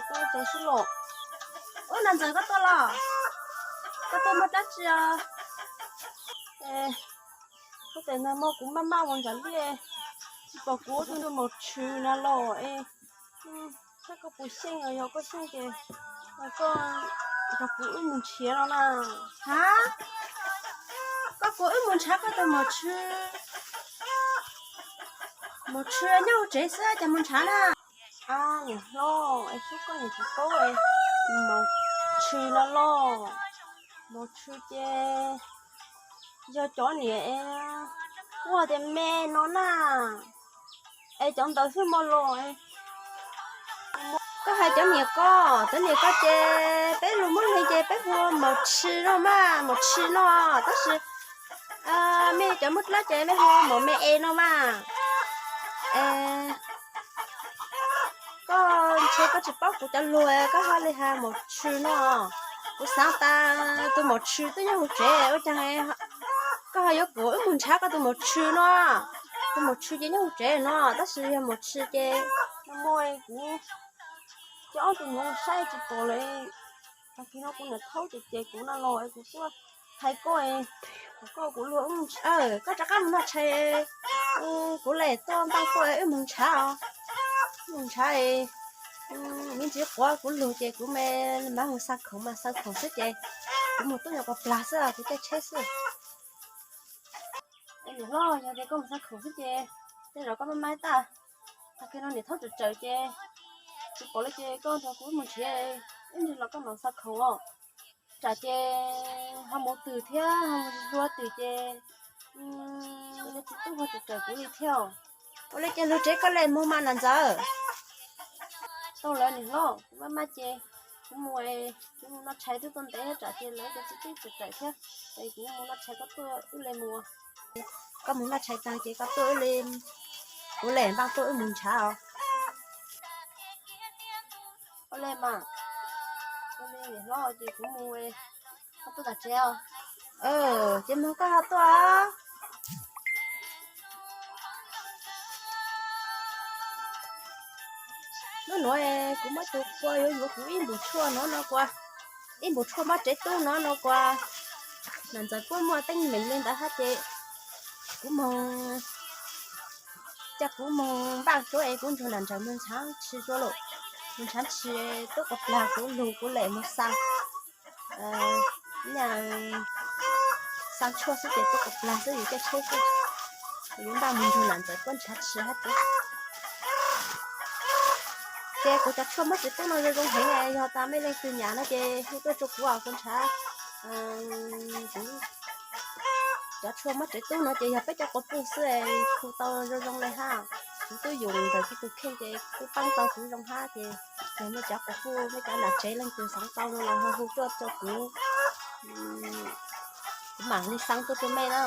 Tsev xwb los. Ub, Nas Ntxawm, koj tuaj los? Koj tuaj muaj dab tsi os? Ub, tes nag hmo kuv maj maj mus nram liaj, tsis pom kuv tus maum tshwm na los es, saib koj puas xyeej, yog koj xyeej ces koj nrog kuv wb mus nrhiav no na. Ha, koj kuv wb mus nrhiav koj tus maum tshwm? Maum tshwm nyob hauv tsev xwb cas mus nrhiav na? Niam hlob, es xub koj niam tsis paub maum tshwm no los? Maum tshwm ces yog cov niam, kuv hais tias me no na, es cov ntawd xwb mog los? Koj hais cov niam ko, cov niam ko ces peb lus Moob Leeg ces peb hu ua maum tshwm no mas, maum tshwm no, tab sis mej cov Moob Dlab ces mej hu ua maum me es no mas. Koj ntshe koj tsis paub kuv cov lus koj ho li has maum tshwm no. Kuv xav tas tus maum tshwm twb nyob hauv tsev ua cas koj ho yuav kom wb mus nrhiav koj tus maum tshwm no. Tus maum tshwm ces nyob hauv tsev no tab sis yog maum tshwm ces no muaj kuv coj ob tug nyuv saib tsis pom lawm. Tag kis no kuv niam thaub ces ces kuv no los kuv tuaj thaiv koj, koj kuv luag wb mus nrhiav, koj rov qab mus noj tshais, kuv lam tuaj npaj koj wb mus nrhiav os. Mus nrhiav, me ntsis quav kuv lug ces kuv mam mus xa khoom mas xa khoom xwb ces kuv mus tuaj nyuam qhuav plag xwb kuv caij tsheb xwb. Niam hlob, yog tias koj mus xa khoom xwb ces tej zaum koj maj maj tag. Tag kis no niam thaub tsawm tsawm ces tsis pom lawm ces koj nrog kuv mus nrhiav, ib ntsis los koj mam xa khoom os. Tsam ces ho mus twm thiab ho mus hlua twm ces yog tsis tub ho tsawm tsawm kuv li thiab. Ua li ces lug tsev koj lam mus mas Nas Ntxawm. Tau lawm niam hlob, kuv maj maj ces kuv mus, kuv mus noj tshais twb tau ntev tsam ces lawv cov txiv tub tsawm tsawm thiab, es kuv mus noj tshais koj tuaj wb lam mus. Koj mus noj tshais tag ces koj tuaj wb li, kuv lam npaj tuaj wb mus nrhiav os. Ua li mas, ua li niam hlob ces kuv mus, koj tuaj tom tsev os. Ces mus koj ho tuaj. Hnub nuav kuv muab tus qhua yuav yuav kuv ib npum tshuaj no no kuas, ib npum tshuaj mob tsev tub no no kuas, Nas Ntxawm puab muaj teeb meem li ntawd hab ces kuv moog, ca kuv moog npaaj tshuaj es kuv nrug Nas Ntxawm moog ntshaav tshis tshuaj lawm. Moog ntshaav tshis tub quas plag kuv lug kuv lam moog xa, xa tshuaj xwb ces tub quas plag xwb yus caij tsheb xwb. Kuv yuav npaaj moog nrug Nas Ntxawm puab ntshaav tshis hab ces. Ces kuv cov tshuaj mob tsev tub no zoo zoo heev, yog tas mej leej twg nyam no ces hu tuaj rua kuv, kuv ntshaav. Kuv cov tshuaj mob tsev tub no ces yog peb cov quas puj xwb, khu tau zoo zoo le hab. Kuv tub yum ntawm kuv tus kheej ces kuj paab tau kuv zoo hab ces, yog mej cov quas puj mej cov nam tsev leej twg xaav tau no los ho hu tuaj rua kuv, kuv maam li xaa tuaj rua mej na.